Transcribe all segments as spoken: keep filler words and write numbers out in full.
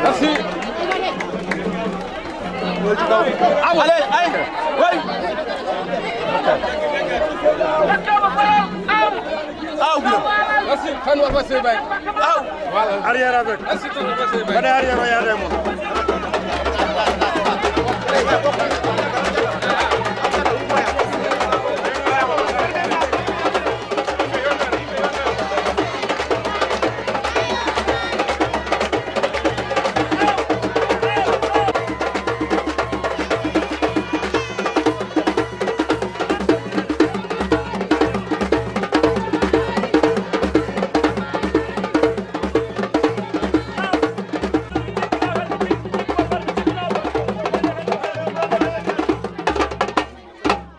Merci. Allez, allez, oui. Ah, oui. Merci, kan wa passer bay. Ah. Voilà. Arrière avec. Merci, kan wa passer bay. Allez, arrière, regardez-moi.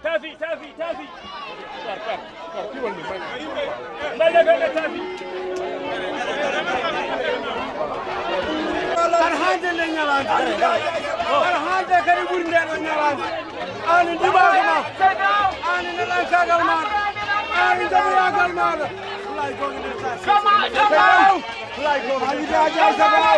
Tafi, tafi, tafi. Mballe ɓe ɓe tafi. Aɗa haande nde ñalaande. Aɗa haande kadi ɓuri nde ɗo ñalaande. Aan e ndimaaka ma. Aan e nelankaagal maaɗa. Aan e jaɓoyaagal maaɗa. Wallaahi, goonga nde sa-, sa-, sa-,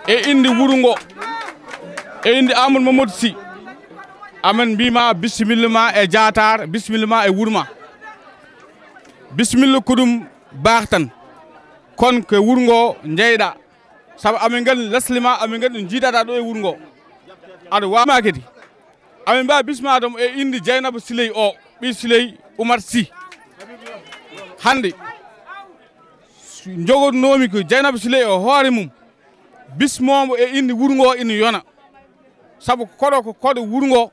E inde wuro ngo, e inde Amadou Mamadou Sy, amen mbima bisimilla ma e jatar, bisimilla ma e wuro ma. Bisimilla ko ɗum baax tan. Kon ko wuro ngo njeyɗa. Sabu amin nganndi lesle ma, amin nganndi ɗo njiidaɗa ɗo e wuro ngo. Aɗa waama kadi. Amin mbawi bismade mo e inde Dieynaba Siley o, ɓii Siley Oumar Sy. Hannde, jogonomi ko Dieynaba Siley o hoore mum. Bismomo e inde wuro ngo ina yona. Sabu koɗo ko koɗo wuro ngo,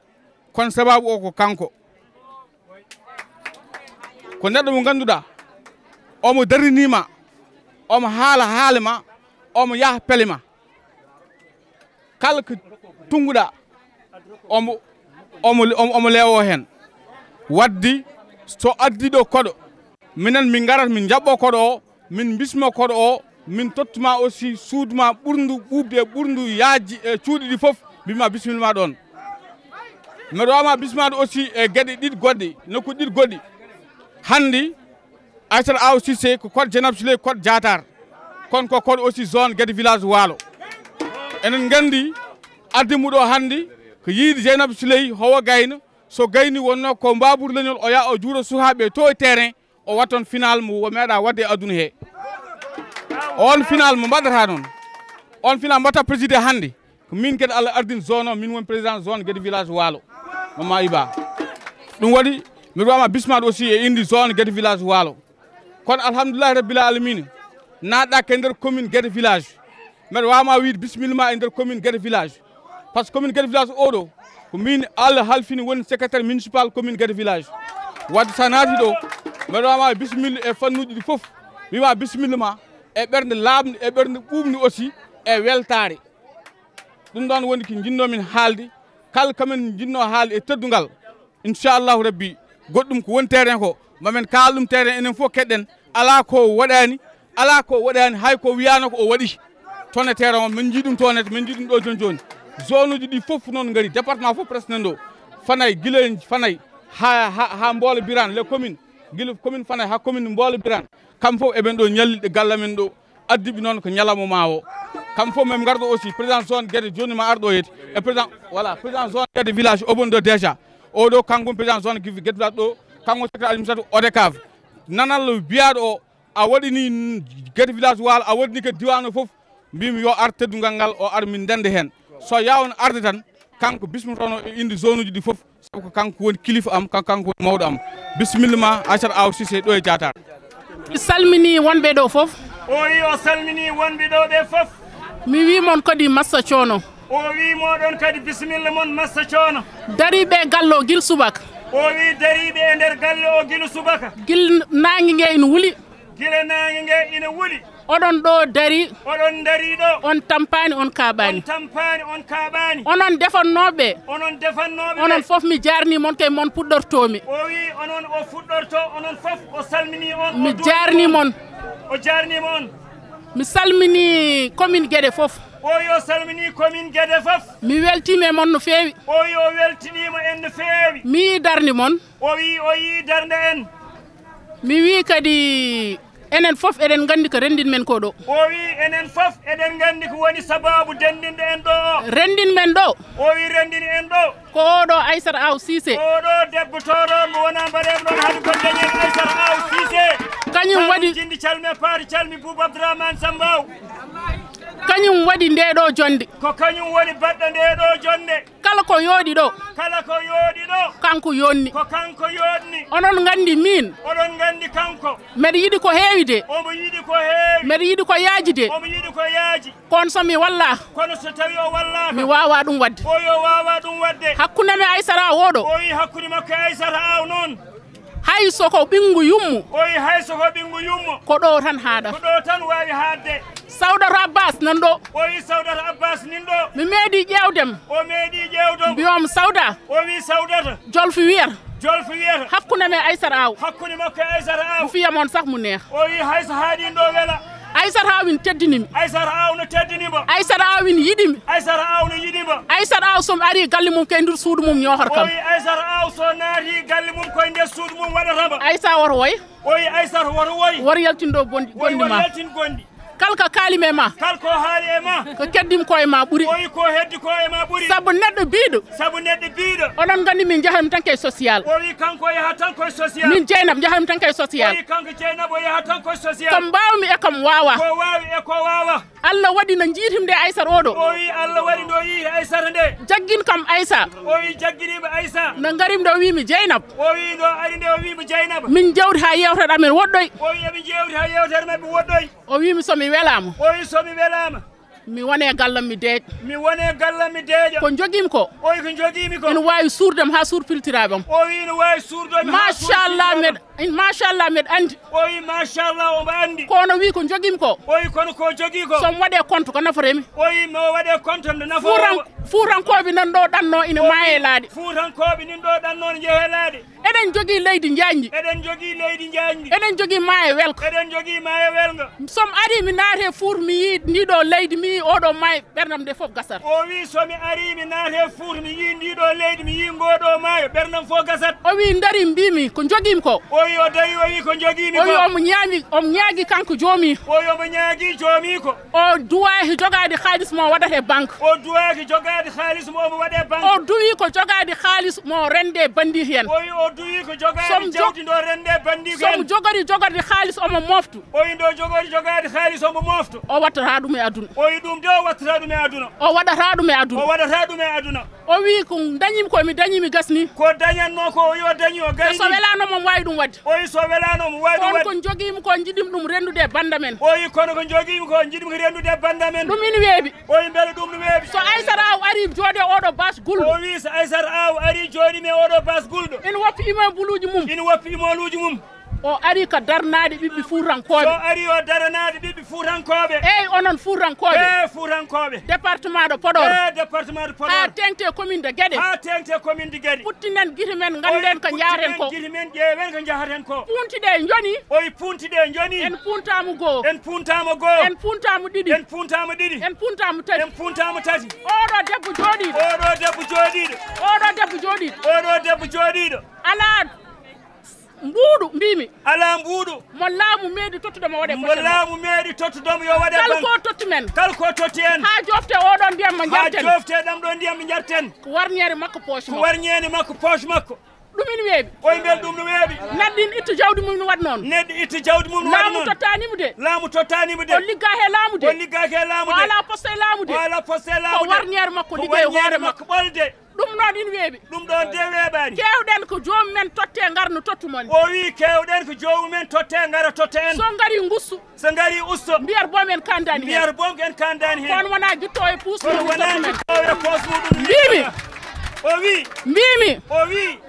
kono sababu o ko kanko. Ko neɗɗo mo ngannduɗaa, omo darnii ma, omo haala haale ma, omo yaha pele ma. Kala ko tunnguɗaa, omo, omo, omo, omo leewoo heen. Waddi, so addi ɗo koɗo, minen min ngarat min njaɓɓoo koɗo o, min mbismoo koɗo o, min tottuma aussi suudu ma ɓurndu ɓuuɓde e ɓurndu yaajde e cuuɗi ɗi fof, mbima bisimilla ma ɗoon. Mbeɗa waawma bismaade aussi e geɗe ɗiɗi goɗɗe, nokku ɗiɗi goɗɗi. Hannde, Aissata Aw Cissé ko code Dieynaba Souleye, code Diatar. Kono ko code aussi zone Guédé village Waalo. Enen nganndi addi mo ɗo hannde ko yiide Dieynaba Souleye, howo gayna, so gayni wonno ko Mbabour Leñol, o yaha o juura suhaaɓe to e terrain, o waɗa toon final mo o meeɗa waɗde e aduna he. On final mo mbaɗata noon, on final mbaɗata présidé hannde, ko min kadi Allah ardini zone o, min woni président zone Guédé village Waalo, Mama Iba. Ɗum waɗi mbiɗa waawma bismaade aussi e inde zone Guédé village Waalo. Kono alhamdulillahi rabbil alamina, naatɗa ko e nder commune Guédé village. Mbeɗa waawma wiide bisimilla ma e nder commune Guédé village. Par ce que commune Guédé village oɗo, ko min Allah halfini woni secrétaire municipal commune Guédé village. Wadde so a naati ɗo, mbeɗa waawma bisimilla e fannuuji ɗi fof. Mbima bisimilla ma e ɓernde laaɓnde, e ɓernde ɓuuɓnde aussi, e weltaare. Ɗum ɗoon woni ko njinnoo min haalde, kala ko min njinnoo haalde e teddungal. Inchallahu Rabbi, goɗɗum ko woni terrain ko, ma min kaal ɗum terrain, enen fof keɗɗen. Alaa ko waɗaani, alaa ko waɗaani, hay ko wiyaano ko o waɗi. Toon e terrain o, min njii ɗum toon, min njii ɗum ɗo jooni jooni. Zone uji ɗi fof noon ngari, département fof presque nan ɗo. Fanay, gila Fanay, haa, haa, haa Mboolo Birane, les communes. Gila commune Fanay haa commune Mboolo Birane. Kam fof eɓen ɗo ñalliɗe galle men ɗo. Addiɓe noon ko ñalawma ma o. Kam fof min ngarɗo aussi, président zone Guédé jooni ma arɗo yeeti. E président, voilà, président zone Guédé village o woni ɗo déjà. O ɗo kanko woni président zone Guédé village ɗo, kanko secrétaire administratif ODCAV. Nanal biyaaɗo o, a waɗini Guédé village Waalo, a waɗini ko diiwaan o fof. Mbimi yo ar teddungal ngal, o ar min ndende heen. So yaawno arde tan, kanko bismotono e inde zone uji ɗi fof, sabu ko kanko woni kilifa am, kan-, kanko woni mawɗo am. Bisimilla ma, Aissata Aw Cissé ɗo e Diatar. Mi salmini wonɓe ɗo fof. O wi o salmini wonɓe ɗo ɓe fof. Mi wi mon kadi massa coono. O wi moɗon kadi bisimilla mon massa coono. Dariiɓe e galle o gila subaka. O wi dariiɓe e nder galle o gila subaka. Gila naange nge ina wuli. Gila naange nge ina wuli. Oɗon ɗo dari. Oɗon dari ɗo. On tampaani, on kaaɓaani. On tampaani, on kaaɓaani. Onon defannooɓe. Onon defannooɓe. Onon fof mi jaarnii mon, kay mon puɗɗortoomi. O wi onon o fuɗɗorto, onon fof o salmini on, o Mi duuni jaarnii on. mon. O jaarniima on. Mi salmini commune Guédé fof. O wi o salmini commune Guédé fof. Mi weltiima e mon no feewi. O wi o weltiniima en no feewi. Mi yii darnde mon. O wi o yii darnde en. Mi wi kadi enen fof eɗen nganndi ko renndin men ko ɗo. O wi enen fof eɗen nganndi ko woni sabaabu denndinde en ɗo o. Renndin men ɗo. O wi renndini en ɗo. Ko oɗo Aissata Aw Cissé. Oɗo debbo tooro mo wona mbaɗeemo ɗon hade ko dañen Aissata Aw Cissé. Kañum Saalum waɗi Jindi calmi e Paati calmi Bouba Abdourahmane Sambaw. Kañum waɗi nde ɗo jonnde. Ko kañum woni baɗɗo nde ɗo jonnde. Kala ko yooɗi ɗo. Kala ko yooɗi ɗo. Kanko yonni. Ko kanko yonni. Onon nganndi min. Oɗon nganndi kanko. Mbeɗa yiɗi ko heewi de. Omo yiɗi ko heewi. Mbeɗa yiɗi ko yaaji de. Omo yiɗi ko yaaji. Kono so mi walla. Kono so tawi o wallaaka. Mi waawa ɗum waɗde. O yo waawa ɗum waɗde. Hakkunde mi Aissata Aw oɗo. O wi hakkunde makko e Aissata Aw noon. Hay so ko ɓinngu yummu. O wi hay so ko ɓinngu yummu. Ko ɗo tan haaɗata. Ko ɗo tan waawi haaɗde. Sawdata Abbas nan ɗo. O wi Sawdata Abbas nin ɗo. Mi meeɗi ƴeewdem. O meeɗi ƴeewdom. Mbiyom Sawda. O wi Sawdata. Jolf wiyata. Jolf wiyata. Hakkunde men Aissata Aw. Hakkunde makko e Aissata Aw. Mi fiya mon sax mu neex. O wi hay so haaɗi ɗo wela. Aissata Aw ina teddini mi. Aissata Aw no teddini mo. Aissata Aw ina yiɗi mi. Aissata Aw no yiɗi mo. Aissata Aw so mi ari galle mum ko e nder suudu mum ñoohata O kam. wi Aissata Aw so naati galle mum ko e nder suudu mum waɗata mo. Aissata woto woy. O wi Aissata woto woy. Woto yaltin ɗo bonɗi, O wi bonɗi woto ma. yaltin gonɗi. Kala ko kaali mi e ma. Kala ko haali e ma. Ko keddim ko e ma ɓuri. O wi ko heddi ko e ma ɓuri. Sabu neɗɗo biiɗo. Sabu neɗɗo biiɗo. Oɗon nganndi min njahatmi tan ko e social. O wi kanko o yaha tan ko e social. Min Jeynaba njahatmi tan ko e O social. wi kanko Jeynaba o yaha tan ko e social. Ko mbaawmi e ko mi waawa. Ko waawi e ko waawa. Allah waɗi no njiitimi nde Aissata oɗo. O wi Allah waɗi ndo yii Aissata nde. Jaggin kam Aissa. O wi jagginiima Aissa. No ngarim ɗo wiimi Jeynaba. O wi ndo ari nde o wiimo Jeynaba. Min njawti haa yeewtere amen woɗɗoy. O wi eɓe jeewti haa yeewtere maɓɓe woɗɗoy. O wiimi so mi welaama. O wi so mi welaama. Mi wone gallam mi deeƴ. Mi wone gallam mi deeƴa. Ko njogiimi ko. O wi ko njogiimi ko. Ina waawi suurdam haa suur piltiraaɓe am. O wi ina waawi suurdam haa suur piltiraaɓe am. Machallah, meɗa, in-, machallah, meɗa anndi. O wi machallah, omo anndi. Kono wi ko njogiimi ko. O wi kono ko jogii ko. So mi waɗe compte ko naforee mi. O wi mo waɗe compte nde naforee mo. Fuuran-, fuurankooɓe nan ɗo ɗanno ina maaya e laaɗe. Fuurankooɓe nin ɗo ɗanno ne njehe laaɗe. Eɗen jogii leydi njaajndi. Eɗen jogii leydi njaajndi. Eɗen jogii maayo welko. Eɗen jogii maayo welngo. So mi arii mi naati e Fuuta mi yii ndii ɗo leydi, mi yii oo ɗo maayo, ɓerndam nde fof gasat. O wi so mi arii mi naati e Fuuta mi yii ndii ɗo leydi, mi yii ngoo ɗo maayo, ɓerndam fof gasat. O wi ndarii mbiimi ko njogiimi ko. O wi o darii o wi ko njogiimi ko. O wi omo ñaami, omo ñaagi kanko joomi. O wi omo ñaagi joomi ko. O duwaaki jogaade haalis mo waɗata e banque. O duwaaki jogaade haalis mo omo waɗa e banque. O duwii ko jogaade haalis mo rende banndiihi en. O wi o duwii ko jogaade jawdi ndo rende banndiihi en. So mo jogori jogorde haalis omo mooftu. O wi ndo jogori jogaade haalis omo mooftu. O wattata ɗum e aduna. O wi ɗum de o wattata ɗum e aduna. O waɗata ɗum e aduna. O waɗata ɗum e aduna. O wi ko dañimi ko mi dañimi gasni. Ko dañatno ko o wi o dañi o gayni. So welaano mo waawi ɗum waɗde. O wi so welaano mo waawi ɗum waɗde. Kono ko jogiimi ko njiɗimi ɗum renndude e bannda men. O wi kono ko jogiimi ko njiɗmi ko renndude e bannda men. Ɗum ina weeɓi. O wi mbele ɗum no weeɓi. So Aysata Aw arii jooɗe oɗo bas gulɗo. O wi so Aysata Aw arii jooɗi me oɗo bas gulɗo. Ina woppi immeuble uji mum. Ina woppi immeuble uji mum. O arii ko daranaade ɓiɓɓe Fuutankooɓe. So arii o daranaade ɓiɓɓe Fuutankooɓe. Eey, onon Fuutankooɓe. Eey, Fuutankooɓe. Département de Podor. Eey, département de Podor. Haa teeŋti e commune de Guédé. Haa teeŋti e commune de Guédé. Puttinen gite men, ngannden ko njahaten ko. Puttinen gite men, ƴeewen ko njahaten ko. Punti ɗe njoni. O wi punti ɗe njoni. En puntaama goo. En puntaama goo. En puntaama ɗiɗi. En puntaama ɗiɗi. En puntaama tati. En puntaama tati. Oɗo debbo jooɗiiɗo. Oɗo debbo jooɗiiɗo. Oɗo debbo jooɗiiɗo. Oɗo debbo jooɗiiɗo. Alaa mbuuɗu, mbiimi. Alaa mbuuɗu. Mo laamu meeɗi tottude mo waɗe. Mo laamu meeɗi tottude mo yo waɗe. Kala ko totti men. Kala ko totti en. Haa jofte oɗo ndiyam mo njarten. Haa jofte ɗam ɗo ndiyam mo njarten. Ko warñeere makko poche makko. Ko warñeere makko poche makko. Ɗum ina weeɓi. O wi mbele ɗum no weeɓi. Neɗɗo ina itta jawdi mum no waɗ noon. Neɗɗo itta jawdi mum no waɗ noon. Laamu tottaani mo de. Laamu tottaani mo de. O liggaaki e laamu de. O liggaaki e laamu de. O alaa poste e laamu de. O alaa poste e laamu de. Ko warñeere makko liggey hoore makko. Ko warñeere makko ɓolde. Ɗum noon ina weeɓi. Ɗum ɗoon de weeɓaani. Keewɗen ko joomum en totte ngara no tottu mon. O wi keewɗen ko joomum en totte ngara totta en. So ngari ngustu. So ngari usto. Mbiyat boom en kaandaani heen. Mbiyat boom en kaandaani heen. Kono wonaa gittoowo e puus muɗum totta men. Kono wonaa gittoowo e puus muɗum. Mbiimi. O wi. Mbiimi. O wi.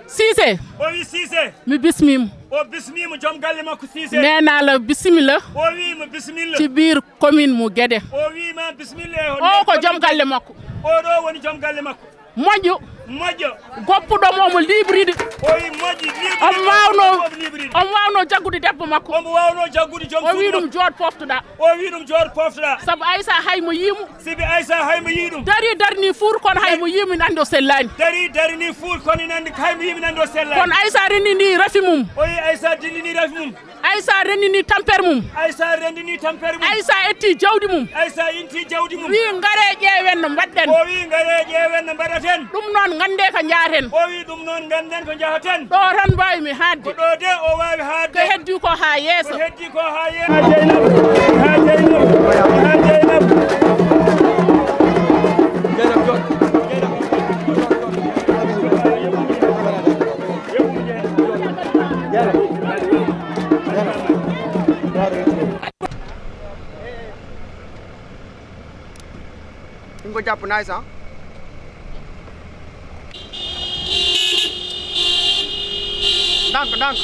Siise. O wi Siise. Mi bismiima. O bismiima joom galle makko Siise. Neenaala bisimilla. O wi mo bisimilla. Ci biir commune mo Guédé. O wi ma bisimilla e hono. O ko joom galle makko. O ɗo woni joom galle makko. Moƴƴo. Moƴƴo. Goppuɗo mo omo libride. O wi moƴƴi libride. Omo waawno, omo libride. Omo waawno jaggude debbo makko. Omo waawno jaggude joom suudu makko. O wi ɗum jooɗ poftoɗaa. O wi ɗum jooɗ poftoɗaa. Sabu Aysa hay mo yii mo. Sibi Aysa hay mo yii ɗum. Darii darnii fuur kono hay mo yii mo ina anndi o sellaani. Darii darnii fuur kono ina anndi hay mo yii mo ina anndi o sellaani. Kono Aysa renndinii rafi mum. O wi Aysa dillini rafi mum. Aysa renndinii tampere mum. Aysa renndinii tampere mum. Aysa ettii jawdi mum. Aysa inti jawdi mum. Wi ngaree ƴeewen no mbaɗɗen. O wi ngaree ƴeewen no mbaɗaten. Ɗum noon nganndee ko njahaten. O wi ɗum noon ngannden ko njahaten. Ɗo tan mbaawmi haaɗde. Ko ɗo de o waawi haaɗde. Ko heddii ko haa yeeso. Ko heddii ko haa yeeso. Haa Jeynaba. Haa Jeynaba. Haa Jeynaba. Ɗum ko jàpp nice, ah. Ndànk, ndànk.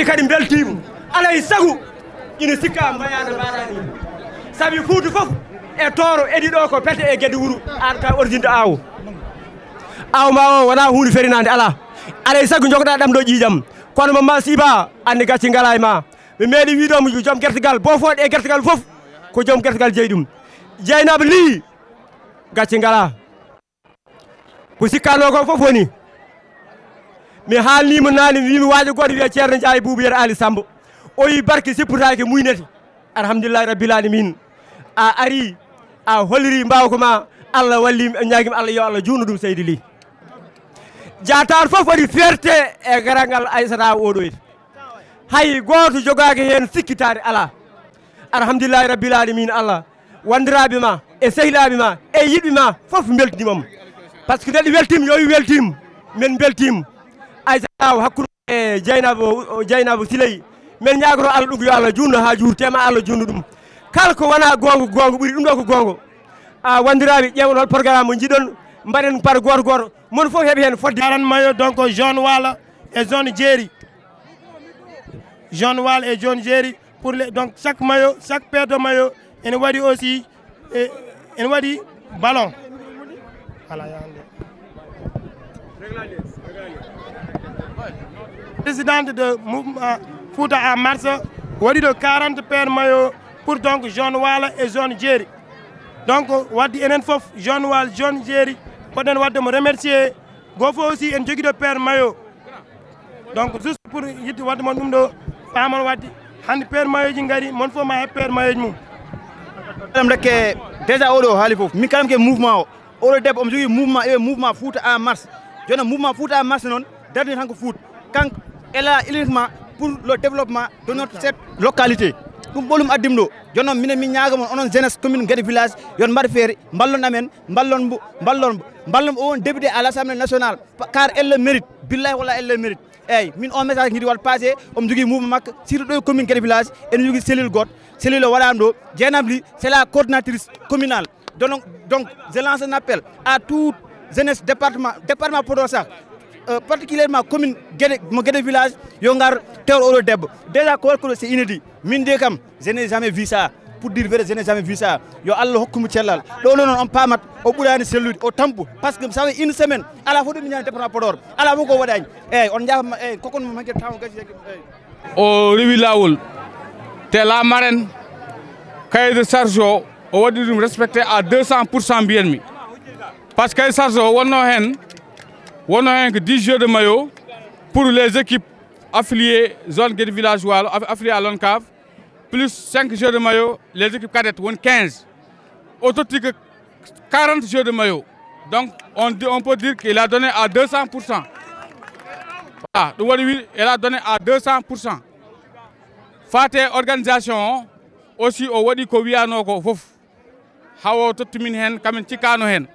Kadi mbeltiima. Alaa e sago ina sikka mbayaano mbaɗaa ni. Sabi Fuuta fof e Tooro edi ɗo ko pete e Gede Wuro, aan ka origine de Awo. Awo ma o wonaa huunde ferinaande, alaa. Alaa e sago njogoɗaa ɗam ɗo ƴiiƴam. Kono mo ma siiba, anndi gacce ngalaa e ma. Mi meeɗi wiiɗo mo joom gertegal, bofooɗe e gertegal fof, ko joom gertegal jeyi ɗum. Jeynaba Ly, gacce ngalaa. Ko sikkanoo ko fof woni. Mi haalnii mo naane, mi wiimi waajo gooto wiyee Ceerno Njaay Buubu Yer Ali Sambo. O yi barke sipputaake muynete. Alhamdulillahi Rabbil Alamin. A ari, a holiri mbaawka ma, Allah walli, ñaagima Allah yo Allah juutnu ɗum seydi Ly. Jaataar fof waɗi fierté e garal ngal Aysata o ɗo. Hay gooto jogaaki heen sikkitaare alaa. Alhamdulillahi Rabbil Alamin Allah. Wanndiraaɓe ma, e sehilaaɓe ma, e yiɗɓe ma, fof mbeltiniima mo. Par ce que neɗɗo weltiima, yo wi weltiima, men mbeltiima. Aysata o hakkunde e Jeynaba, o Jeynaba Siley, men ñaagoro Allah ɗum ko yo Allah juutno haa juuti, te ma Allah juutnu ɗum. Kala ko wonaa goonga, goonga ɓuri, ɗum ɗo ko goonga. A, wanndiraaɓe, ƴeewon hol programme mo njiɗon, mbaɗen par gooto gooto, mon fof heɓi heen fodde. Aran mayo, donc, zone Waalo e zone Jeeri. Zone Waalo e zone Jeeri, pour les, donc, chaque maillot, chaque paire de maillot, ene waɗi aussi, eh, ene waɗi ballon. Voilà, ya hannde. Présidente de mouvement Fouta en marche, waɗi ɗo quarante paires maillot pour, donc, zone Waalo e zone Jeeri. Donc, waddi enen fof, zone Waalo, zone Jeeri, poɗɗen wadde mo remercier. Goo fof aussi en jogii ɗo paire maillot. Donc, juste pour yiɗde wadde mon ɗum ɗo, paamon wadde hannde paire maillotji ngari, mon fof ma heɓ paire maillotji mum. Ɗum ndekke déjà oɗo haali fof. Min kalam ke mouvement o. Oɗo debbo omo jogii mouvement, e mouvement Fouta en marche. Jooni mouvement Fouta en marche noon, darni tan ko Fouta. Kanko est là uniquement pour le développement de notre cette localité. Ɗum ɓolum addim ɗo. Jooni noon minen min ñaaga mon, onon jeunesse commune Guédé village, yon mbaɗ feere, mballon amen, mballon mbo, mballon mbo. Mballon mbo, o woni député à l'Assemblée nationale, pa-, car elle le mérite. Billahi wallahi elle le mérite. Eyyi, min o message ngiɗi waɗ passé, omo jogii mouvement makko, surtout ɗo e commune Guédé village, ene jogii cellule goto, cellule o waɗaano ɗo, Jeynaba Ly, c'est la coordinatrice communale. Donc, donc, je lance un appel à toute jeunesse département, département Podor sah, euh, particulièrement commune Guédé, mo Guédé village, yo ngar tewro oɗo debbo. Déjà, ko, ko c'est inédit. Min de kam, je n'ai jamais vu ça. Pour dire vrai, je n'ai jamais vu ça. Yo Allah hokku mo cellal. Ɗo ɗo noon on paamat, o ɓuraani sellude, o tampu. Parce que ça fait une semaine, alaa fof ɗo mi ñaani département Podor. Alaa fof ko waɗaani. Eyyi, on njaafama, eyyi, kokon mo hanke taw gasi, eyyi. O rewi laawol. Te la marraine, cahier de charge o, o waɗi ɗum respecté à deux cents pour cent mbiyanmi. Par ce que cahier de charge o wonno heen, wonno heen ko dix jeux de maillot pour les équipes affiliées zone Guédé village Waalo, aff-, affiliées à l'ONCAV, plus cinq jeux de maillot, les équipes cadettes, won quinze. O totti ko quarante jeux de maillot. Donc, on dit, on peut dire qu'il a donné à deux cents pour cent. Voilà, ɗum waɗi wi, il a donné à deux cents pour cent. Faate organisation o, aussi o waɗi ko wiyanoo ko fof. Hawo tottu min heen, kamin cikkaano heen.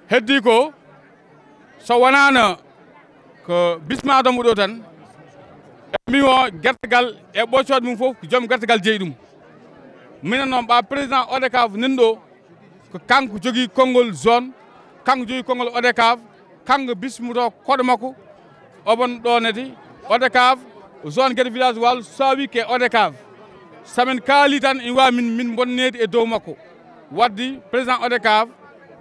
Heddi ko, so wonaano ko bismaɗo mo ɗo tan, e mi o gertegal e ɓoccooɗe mum fof, ko joom gertegal jeyi ɗum. Minen noon, ɓa président ODCAV nan ɗo, ko kanko jogii konngol zone, kanko jogii konngol ODCAV, kanko bismoto koɗo makko, oɓon ɗo neti, ODCAV, zone Guédé village Waalo, sawi ke ODCAV. Samin kaali tan, ina waawi min, min bonneede e dow makko. Waddi président ODCAV,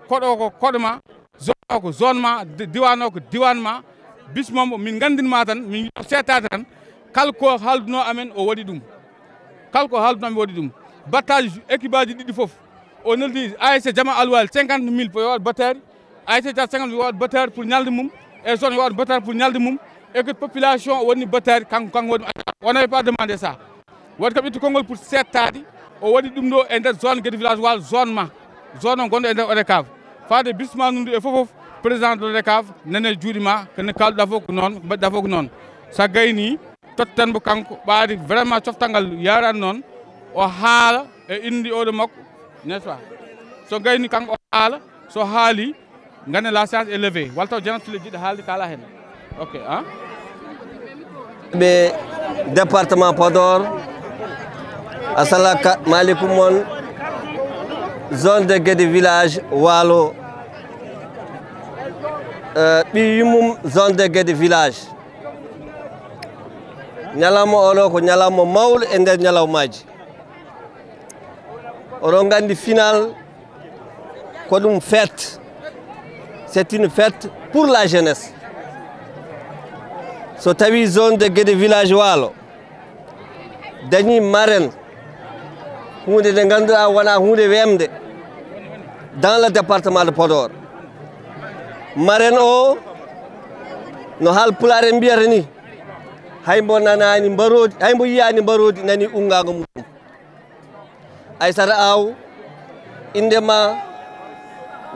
koɗo ko koɗo ma, zone o ko zone ma, di-, diwan o ko diwan ma, bismom min nganndin ma tan, min seetaade tan, kala ko haalduno amen o waɗi ɗum. Kala ko haalduno amen o waɗi ɗum. Battage équipe aji ɗiɗi fof, o neldi A S C Jama Alwali cinquante mille pour yo waɗ battaari, A S C Jama cinquante mille yo waɗ battaari pour ñalnde mum, e zone yo waɗ battaari pour ñalnde mum, e que population o waɗni battaari, kanko, kanko waɗi, on n'avait pas demandé ça. Waɗi kam itti konngol pour seettaade, o waɗi ɗum ɗo e nder zone Guédé village Waalo, zone ma, zone o gonɗo e nder ODCAV. Faade bisma nundu e fof fof, président de l'ODCAV, nane juuɗe ma, ko ne kalɗa fof ko noon, ko mbaɗɗa fof ko noon. Sa gayni, totten mo kanko, ɓaadi vraiment coftal ngal yarani noon, o haala e indi oɗo makko, n'est-ce pas? So gayni kanko o haala, so haali, ngane la séance est levée. Walla taw Jeynaba Sile jiɗɗo haalde kaala heen. Ok, hein? Ɓe département Podor, assalamu aleykum mon, zone de Guédé village Waalo, euh, ɓi yummum zone de Guédé village. Ñalawma oɗo ko ñalawma mawɗo e nder ñalawmaaji. Oɗon nganndi final ko ɗum fête. C'est une fête pour la jeunesse. So tawi zone de Guédé village Waalo dañi marraine, huunde nde ngannduɗaa wona huunde weemde dans le département de Podor. Marraine o, no Haalpulaar en mbiyata ni, hay mbo nanaani mbaroodi, hay mbo yiyaani mbaroodi, nani unngaango mum. Aissata Aw, innde ma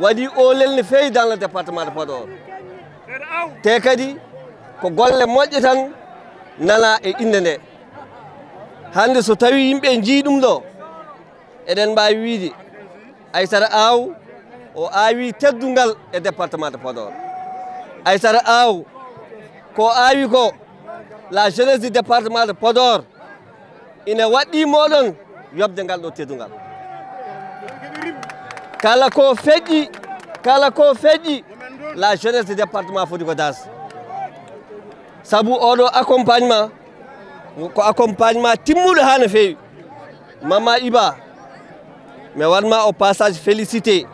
waɗi oolel no feewi dans le département de Podor. Te kadi ko golle moƴƴe tan nana e innde nde. Hannde so tawi yimɓe njii ɗum ɗo, eɗen mbaawi wiide Aissata Aw o aawi teddungal e département de Podor. Aissata Aw ko aawi ko, la jeunesse du département de Podor ina waɗɗii mooɗon yoɓde ngal ɗo teddungal. Kala ko feƴƴi, kala ko feƴƴi, la jeunesse du département foti ko das. Sabu oɗo accompagnement ko accompagnement timmuɗo haa no feewi. Mama Iba, mi waɗ ma au passage félicité.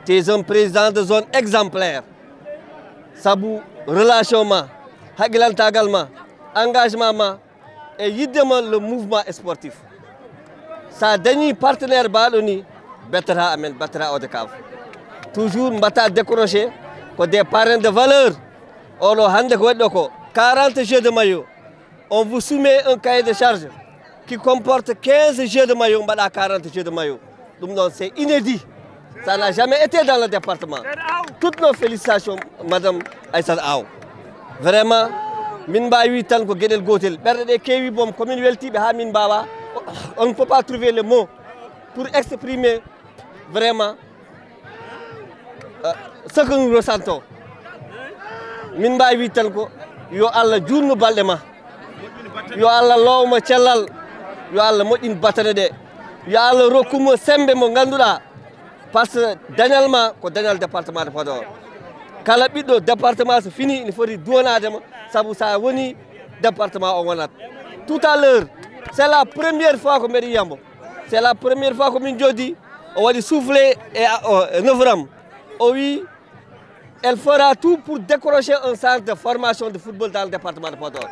Tu es un président de zone exemplaire. Sabu relation ma, haqqilantaagal ma, engagement ma e yiɗde ma le mouvement sportif. Sa dañi partenaire baaɗo ni, bettata amen, bettata ODCAV. Toujours mbatta décroché ko des parrains de valeur. Oɗo hannde ko waɗi ɗo ko quarante jeux de maillot. On vous soumet un cahier de charge qui comporte quinze jeux de maillot, mbaɗa quarante jeux de maillot. Ɗum ɗon, c'est inédit. Ça n'a jamais été dans le département. Toutes nos félicitations, Madame Aissata Aw. Vraiment, min mbaawi tan ko geɗel gootel. Ɓerɗe ɗe keewi boom, ko min weltiiɓe haa min mbaawa. On ne peut pas trouver les mots pour exprimer vraiment, euh, ce que nous ressentons. Min mbaawi wiide tan ko yo Allah juutnu balɗe ma, yo Allah loow ma cellal, yo Allah moƴƴin batane ɗe, yo Allah rokku mo semmbe mo ngannduɗaa, par ce que dañal ma ko dañal département de Podor. Kala ɓiɗɗo département so fini ina foti duwanaade ma, sabu sa woni département o wonat. Tout à l'heure, c'est la première fois ko mbeɗa yiyambo. C'est la première fois ko min joddi, o waɗi soufflé e, o, e novram. O wi, elle fera tout pour décrocher un centre de formation de football dans le département de Podor.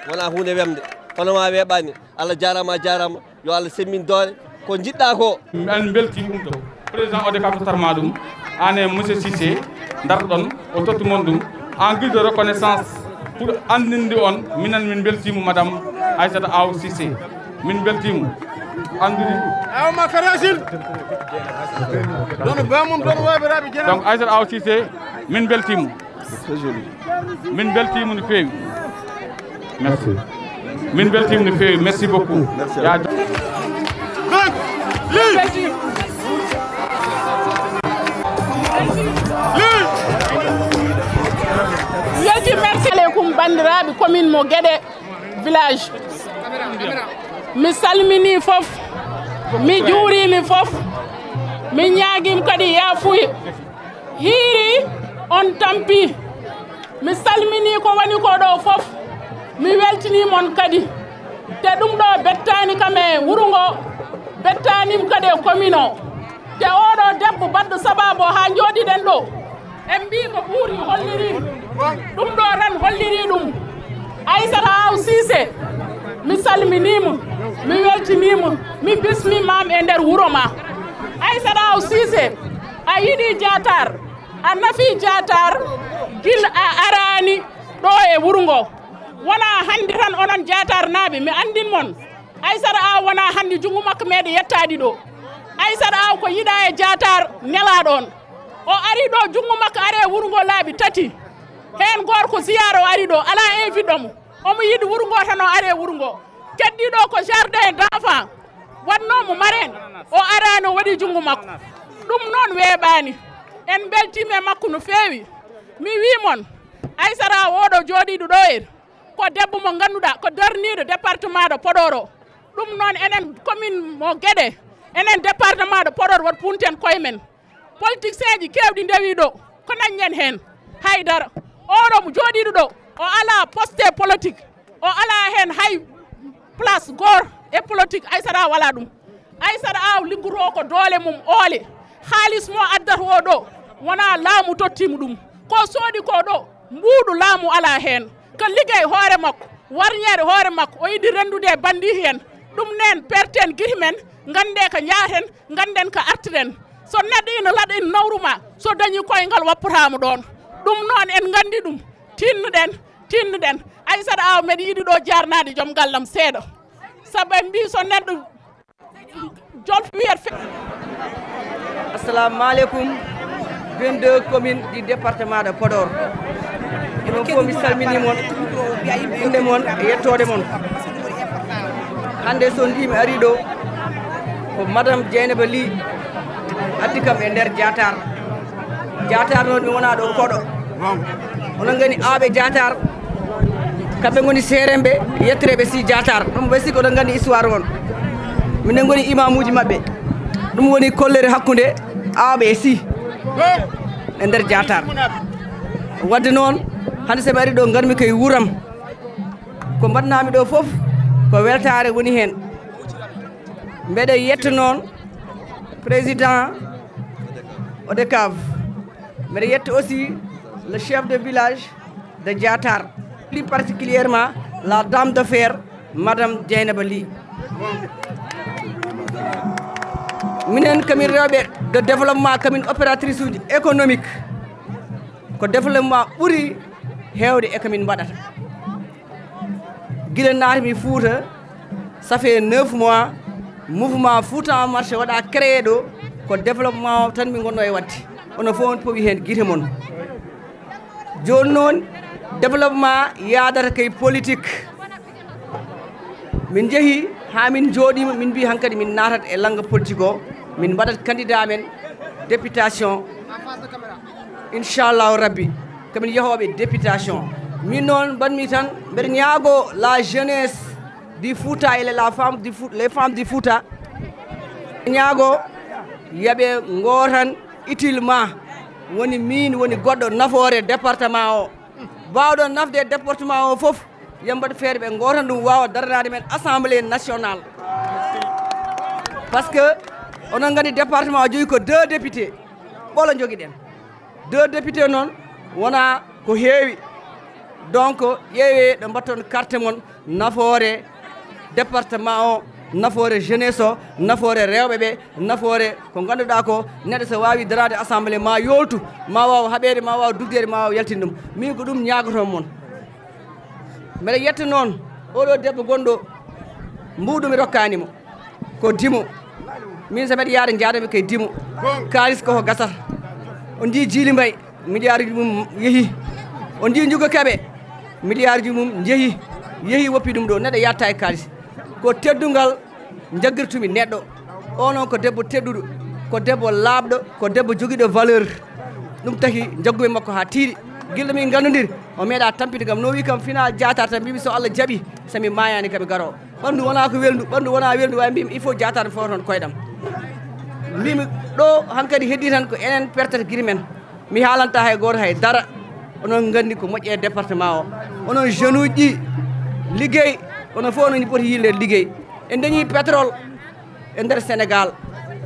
Wona huunde wemde, kono ma weeɓani. Allah jaaraama, a jaaraama. Yo Allah semmin doole. Ko njiɗɗa ko. Min mbelti ɗum ɗo. Président ODCAV tottat ma ɗum. An e monsieur Cissé, ndarɗon, o totti mon ɗum. En guise de reconnaissance pour anndinde on, minen min mbeltiima Madame Aissata Aw Cissé. Min mbeltiima. Anndudi. Aw ma karasil. Dono bamum, dono waɓe raɓe jena. Donc Aissata Aw Cissé, min mbeltiima. C'est très joli. Min mbeltiima no feewi. Merci. Min mbeltiima no feewi. Merci beaucoup. Merci. Ya. Welcome, merci aleykum, banndiraaɓe commune mo Guédé village. Mi salmini fof, mi juurimi fof, mi ñaagim kadi yaafuya. Hiiri on tampi. Mi salmini ko woni ko ɗo fof. Mi weltini mon kadi. Te ɗum ɗo bettaani kam e wuro ngo, bettanim kadi e commune o. Te oɗo debbo baɗɗo sababu o haa njooɗiɗen ɗo. En mbii ko ɓuuri holliri. Ɗum ɗo tan holliri ɗum. Aissata Aw Cissé, mi salminiima, mi weltiniima, mi bismimaama e nder wuro ma. Aissata Aw Cissé, a yiɗi Diatar, a nafi Diatar, gila a araani ɗo e wuro ngo. Wona hannde tan onon Diatarnaaɓe, mi anndin mon. Aissata Aw wona hannde junngo makko meeɗa yettaade ɗo. Aissata Aw ko yiɗa e Diatar nelaaɗo on. O ari ɗo, junngo makko ari e wuro ngo laabi tati. Heen gooto ko ziyaara o ari ɗo, alaa invite ɗo mo. Omo yiɗi wuro ngo tan, o ari e wuro ngo. Keddiiɗo ko jardin d'enfant, waɗnoo mo marraine, o araani, o waɗi junngo makko. Ɗum noon weeɓaani. En mbeltiima e makko no feewi. Mi wii mon, Aissata Aw oɗo jooɗiiɗo ɗo en, ko debbo mo ngannduɗaa, ko darniiɗo département de Podor o. Ɗum noon enen commune mo Guédé, enen département de Podor, woto punten koye men. Politicienji keewɗi ndewi ɗo, ko dañen heen? Haydara. Oɗo mo jooɗiiɗo ɗo, o alaa poste politique. O alaa heen hay place gooto e politique. Aysata Aw alaa ɗum. Aysata Aw liggotoo ko doole mum oole. Haalis mo addata o ɗo, wonaa laamu tottiimo ɗum. Ko soodi ko ɗo, mbuuɗu laamu alaa heen. Ko liggey hoore makko, warñeede hoore makko, o yiɗi renndude e banndi heen. Ɗum neen, perten gite men, nganndee ko njaaten, ngannden ko artiren. So neɗɗo ina laɗa ina nawru ma, so dañii koyngal wappataa mo ɗoon. Ɗum noon en nganndi ɗum. Tinnuɗen, tinnuɗen. Aysata Aw, mbeɗa yiɗi ɗo jaarnaade joom gallam seeɗa. Sabu en mbii so neɗɗo jolfo wiyat fe- Assalamu alaikum. Vingt-deux communes du département de Podor. Ino fof mi salmini mon, inde mon e yettoode mon. Hannde so ndi mi ari ɗo, ko Madame Dieynaba Ly addi kam e nder Diatar. Diatar noon mi wona ɗo koɗo. Onon ngani Awɓe Diatar, kamɓe ngoni seeremɓe, yettereɓe si Diatar. Ɗum ɓe si ko oɗon ngandi histoire on. Minen ngoni imamuji maɓɓe. Ɗum woni kollere hakkunde Awɓe e si e nder Diatar. Wadde noon, hannde so mi ari ɗo, ngarmi koye wuram. Ko mbaɗnami ɗo fof, ko weltare woni heen. Mbeɗa yetta noon président ODCAV. Mbeɗa yetta aussi le chef de village de Diatar, plus particulièrement la dame de fer, Madame Dieynaba Ly. Minen komin rewɓe de développement, komin opératrice uji économique. Ko développement ɓuri heewde e komin mbaɗata. Gila naatmi Fuuta, ça fait neuf mois, mouvement Fouta en marche waɗa créé ɗo, ko développement o tan min ngonno e waɗde. Onon fof on powi heen gite mon. Jooni noon, développement yaadata kay politique. Min njehi haa min njooɗiima, min mbii hankadi min naatat e lannga politique o, min mbaɗat candidat men députation. Inchallahu Rabbi, komin yehooɓe députation. Min noon mbaɗmi tan, mbeɗa ñaago la jeunesse du Fouta et la femme du Fou-, les femmes du Fouta. Ñaago yaɓe ngootan utilement, woni min, woni goɗɗo nafoore département o. Baawɗo nafde département o fof, yo mbaɗ feere ɓe ngootan ɗum waawa daranaade men assemblée nationale. Parce que onon nganndi département o jogi ko deux députés. Ɓolo njogiɗen. Deux députés noon wona ko heewi. Donc ƴeewe ɗo mbatton carte mon, nafoore département o, nafoore jeunesse o, nafoore rewɓe ɓe, nafoore ko ngannduɗaa ko neɗɗo so waawi daraade assemblée ma yooltu, ma waaw haɓeede, ma waaw dugdeede, ma waaw yaltin ɗum. Min ko ɗum ñaagoton mon. Mbeɗa yetta noon oɗo debbo gonɗo mbuuɗu mi rokkaani mo. Ko dimo. Min so mbeɗa yaada njaadami koye dimo. Kaalis koko gasata. On njii Jiili Mbay, milliard ji mum yehi. On njii Njuga Kebe, milliard ji mum njehi. Yehi woppi ɗum ɗo, neɗɗo yatta e kaalis. Ko teddungal njaggirtumi neɗɗo. O noon ko debbo tedduɗo, ko debbo laaɓɗo, ko debbo jogiiɗo valeur. Ɗum taki njaggumi makko haa tiiɗi. Gila min nganndondiri, o meeɗa tampinde kam. No wii kam fina Diatar tan, mbimi so Allah jaɓi, so mi maayani kam mi garo. Ɓanndu wona ko welndu, ɓanndu wona welndu, wawi mbimi il faut Diatar mi footon koyɗam. Mbimi ɗo hankadi heddi tan ko enen pertata giri men. Mi haalanta hay gooto hay dara. Onon nganndi ko moƴƴe e département o. Onon jeune uji ɗi liggey, onon fof onon poti yille liggey. En dañi pétrole e nder Sénégal.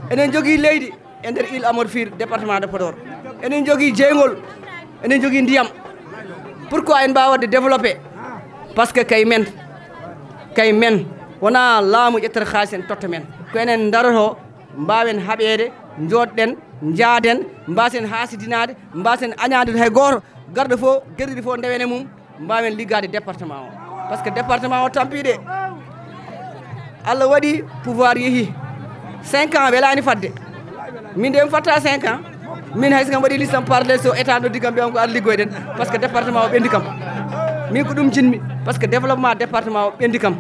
Eɗen jogii leydi e nder Île à Morphil, département de Podor. Eɗen jogii jeygol, eɗen jogii ndiyam. Pourquoi en mbaawa waɗde développé? Parce que kay men, kay men, wona laamu ƴettata haalis en totta men. Ko enen ndaroto, mbaawen haɓeede, njooɗɗen, njaaden, mbaasen haasidinaade, mbaasen añaade hay gooto. Garɗo fof, gerɗiɗi fof ndewene mum, mbaawen liggaade département o. Parce que département o tampiɗe. Allah waɗi pouvoir yehi. Cinq ans welaani fadde. Min de mi fatta cinq ans. Min hay so kam waɗi listam parle so état noddi kam mbiyam ko ar liggoyɗen. Parce que département o ɓendi kam. Min ko ɗum jinmi. Parce que développement département o ɓendi kam.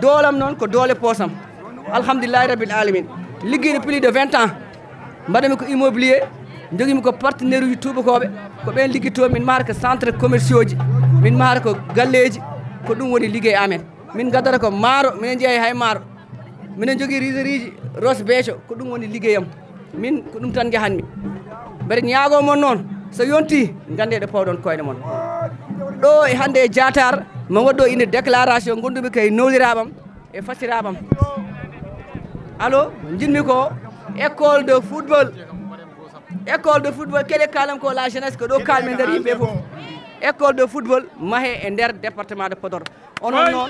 Doolam noon ko doole poosam. Alhamdulillahi rabbil alamin. Liggeyde plus de vingt ans. Mbaɗami ko immobilier, njogimi ko partenaire uji tuubakooɓe, ko ɓeen liggitoo. Min mahata ko centre commerciaux ji, min mahata ko galleeji. Ko ɗum woni liggey amen. Min ngaddata ko maaro, minen njeeya hay maaro. Minen njogii riseriji Ross Béthio, ko ɗum woni liggeyam. Min ko ɗum tan njahanmi. Mbeɗa ñaagoo mon noon, so yontii, nganndee ɗo pawɗon koyɗe mon. Ɗo e hannde e Diatar, Mo waɗɗo inde déclaration, gondumi kay nowliraɓam e fasiraɓam. Allo, jinmi ko école de football. École de football, kede kalam ko la jeunesse, ko ɗo kalmi nder yimɓe fof. École de football mahe e nder département de Podor. Onon noon,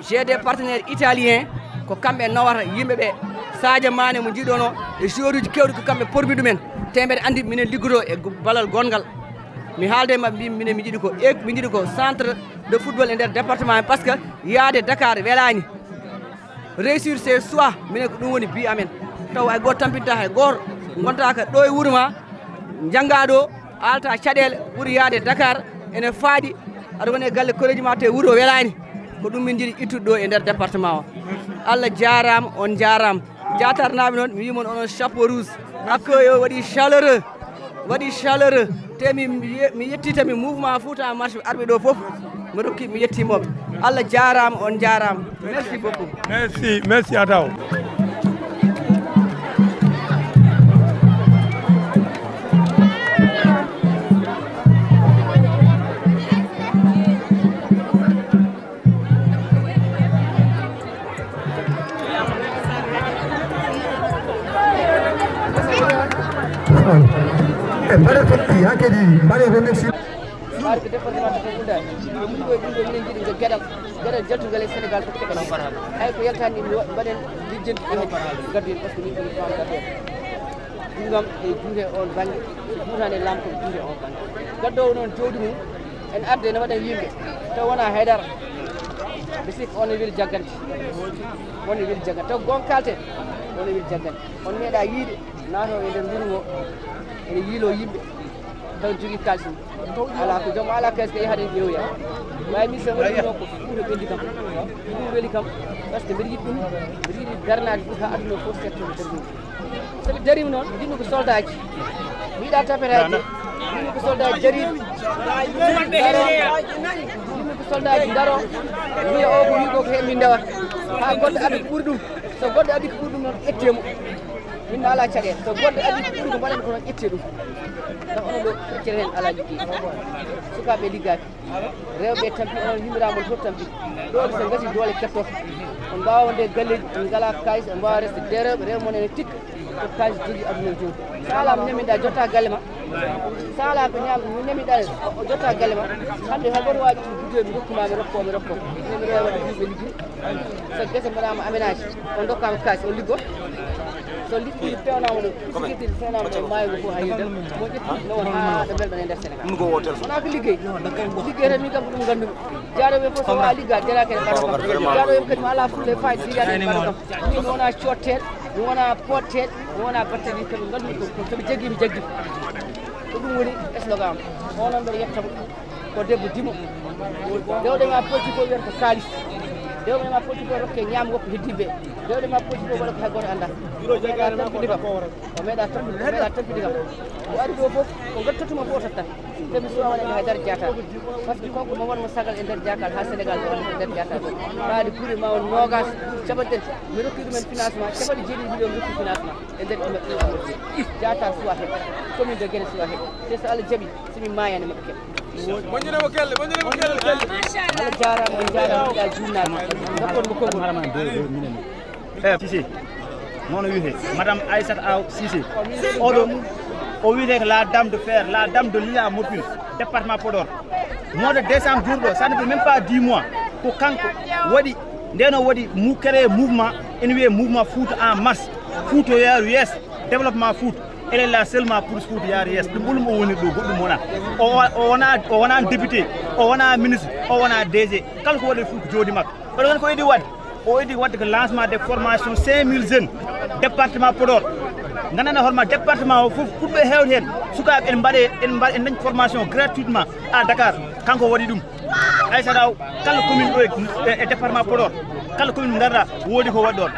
j'ai des partenaires italiens, ko kamɓe nawata yimɓe ɓe. Sadio Mané mo jiɗono e joueuruji kewɗi, ko kamɓe pormi ɗumen. Te mbeɗa andi minen liggoto e balal gongal. Mi haalde maɓɓe, mbi minen mi jiɗi ko e mi jiɗi ko centre de football e nder département, parce que yaade Dakar welani. Réussir ses choix, minen ko ɗum woni bi amen. Taw ay goto tampinta hay goto, gonta ka ɗo e wuuro ma, jannga ɗo, alta caɗeele, ɓuri yaade Dakar, ene faaɗi, aɗa woni e galle koreji ma te wuuro welani. Ko ɗum min jiɗi ittude ɗo e nder département o. Allah jaaraama, on jaaraama. Jaatarnaaɓe noon, mi wii mon onon chapeau rouge. Accueil o waɗi chaleureux, waɗi chaleureux. Te mi, mi ye- mi yetti tan mi mouvement Fouta Marche arɓe ɗo fof. Mi rokki, mi yetti moɓe. Allah jaaraama, on jaaraama. Merci beaucoup. Merci, merci Ataw. E mbaɗa ko haa kadi mbaɗa ko min si- Parce que département de Kolda, ɗum ɗo, ɗum ɗo minen njiɗi ko geɗal, geɗal jaltungal e Sénégal fof keɓal. Hay ko yaltani ɗum, mbaɗen lijjanti ɗum, gaddu en, parce que min ɗum fam gaddu en. Ɗum ɗam e juuɗe on bannge, so juutani e laam ko juuɗe on bannge. Gaddoowo noon jawdi mum, en arde ene waɗa yimɓe, taw wona haydara. Ɓe sikki on e weli jaggante, on e weli jaggante, taw goonga kalten, on e weli jaggante. On meeɗa yiide, naatoo e nder wuro ngo, ene yiiloo yimɓe, taw jogii kaalis mum. Alaa ko joom alaa kaalis kay, yahaden ƴeewoya. Waawi min sen waɗi ɗum ɗo ko Fuuta ɓenndi kam. Ɗum weli kam, parce que mbeɗa yiɗi ɗum, mbeɗa yiɗi darnaade Fuuta haa aduna fof setto e nder ɗum. So mi dariima noon, njiɗmi ko soldaaji. Mi yiɗaa tapetaaji de. Njiɗmi ko soldaaji dariiɓe. Ndaroo. Njiɗmi ko soldaaji ndaroo. Wiya o ko wiyi ko, ko heen min ndewata. Haa goɗɗo addi ko ɓuri ɗum. So goɗɗo addi ko ɓuri ɗum noon, ƴettee mo. Min mi alaa caɗeele. So goɗɗo addi ko ɓuri ko mbaɗen ko noon, ƴettee ɗum. Ndax onon ɗo, feccere heen alaa liggeey. Sukaaɓe liggaaki. Rewɓe tampi, onon yummiraaɓe mon fof tampi. Ɗo so ngati doole kettoto. On mbaawa wonde e galleeji, on ngalaa kaalis, on mbaawa resde de rewɓe, rewɓe mon ene tikka. Ko kaalis jogii aduna o jooni. So alaa mo ñaminɗaa, jotta galle ma. So alaa ko ñaam-, mo ñaminɗaa, o jotta galle ma. Hannde hay gooto waawi ƴettude buddu mi rokku ma, mi rokko, mi rokko. Min mi rewa waɗde yimɓe liggi. So gese mbaɗaama aménage, on ndokkaama kaalis, on liggoo. So liggii pewnaama ɗo, sikkitii pewnaama ɗo, maayo ngo fof haa yedda. Mo ƴetti nawa haa ɗo mbelɗon e nder Sénégal. Wonaa ko liggey. Liggey tan min kam ko ɗum nganndumi. Jaaɗo ɓe fof so wonaa ligga, jaraake e ɓaaɗo kam. Jaaɗo ɓe kadi mi alaa fulla e faayda, jiyani e ɓaaɗo kam. Min mi wonaa cootteeɗo, mi wonaa pootteeɗo, mi wonaa batteɗo, kam mi nganndumi ko, ko mi jaggi, mi jaggi. Ko ɗum woni slogan am. O noon mbeɗa yetta mo. Ko debbo dimo. Dewɗe ma pooti ko wiyata ko kaalis. Dewɗe ma pooti ko rokke ñaam wokko heddiɓe. Dewɗe ma pooti ko waɗa ko hay gooto anndaa. O meeɗa tampinde kam. O meeɗa tampinde kam. O meeɗa tampinde kam. O ari ɗo fof, ko ngattatuma fof o totta. Te mi suwa waɗande hay dara jaatal. Parce que kanko mo wonmo sagal e nder jaatal haa Sénégal ɗo e nder jaatal ɗo. Faade gure ma on noogas, capanɗe tati. Mi rokki ɗumen financement, capanɗe jeeɗiɗi million mi rokki financement. E nder ɗum jaatal suwa heen. Commune de Guédé suwa heen. Te so Allah jaɓi, so min maayani maɓɓe keɓa. Moƴƴinama kelle, moƴƴinama kelle. Allah jaaraama, on jaaraama, mbiɗa juurnaama. Dokkon mo konngol. Eh, Cissé. Noon o wiyetee. Madame Aïssata Aw Cissé. Oɗo, o wiyetee ko la dame de fer, la dame de Lila Morphine, département Podor. Mois de décembre jour ɗo, ça ne fait même pas dix mois. Ko kanko waɗi, ndeen o waɗi mu créé mouvement, ene wiyee mouvement Fouta en marche. Fouta yo yaaru yeeso, développement Fouta. Elle est là seulement pour Fouta yaara yeeso. Ɗum ɓolum o woni ɗo, goɗɗum wonaa. O wa-, o wonaa, o wonaa député, o wonaa ministre, o wonaa D G. Kala ko waɗi Fouta jooɗi makko. Kono won ko yiɗi waɗde. O yiɗi waɗde ko lancement de formation cinq mille jeunes département Podor. Nganndanɗaa hoore ma département o fof ɓurɓe heewde heen. Sukaaɓe en mbaɗe, en mbaɗe, en dañ formation gratuitement à Dakar. Kanko waɗi ɗum. Aïssata Aw, kala commune ɗo e, e, e département Podor, kala commune ngarɗaa, woodi ko waɗi ɗoon.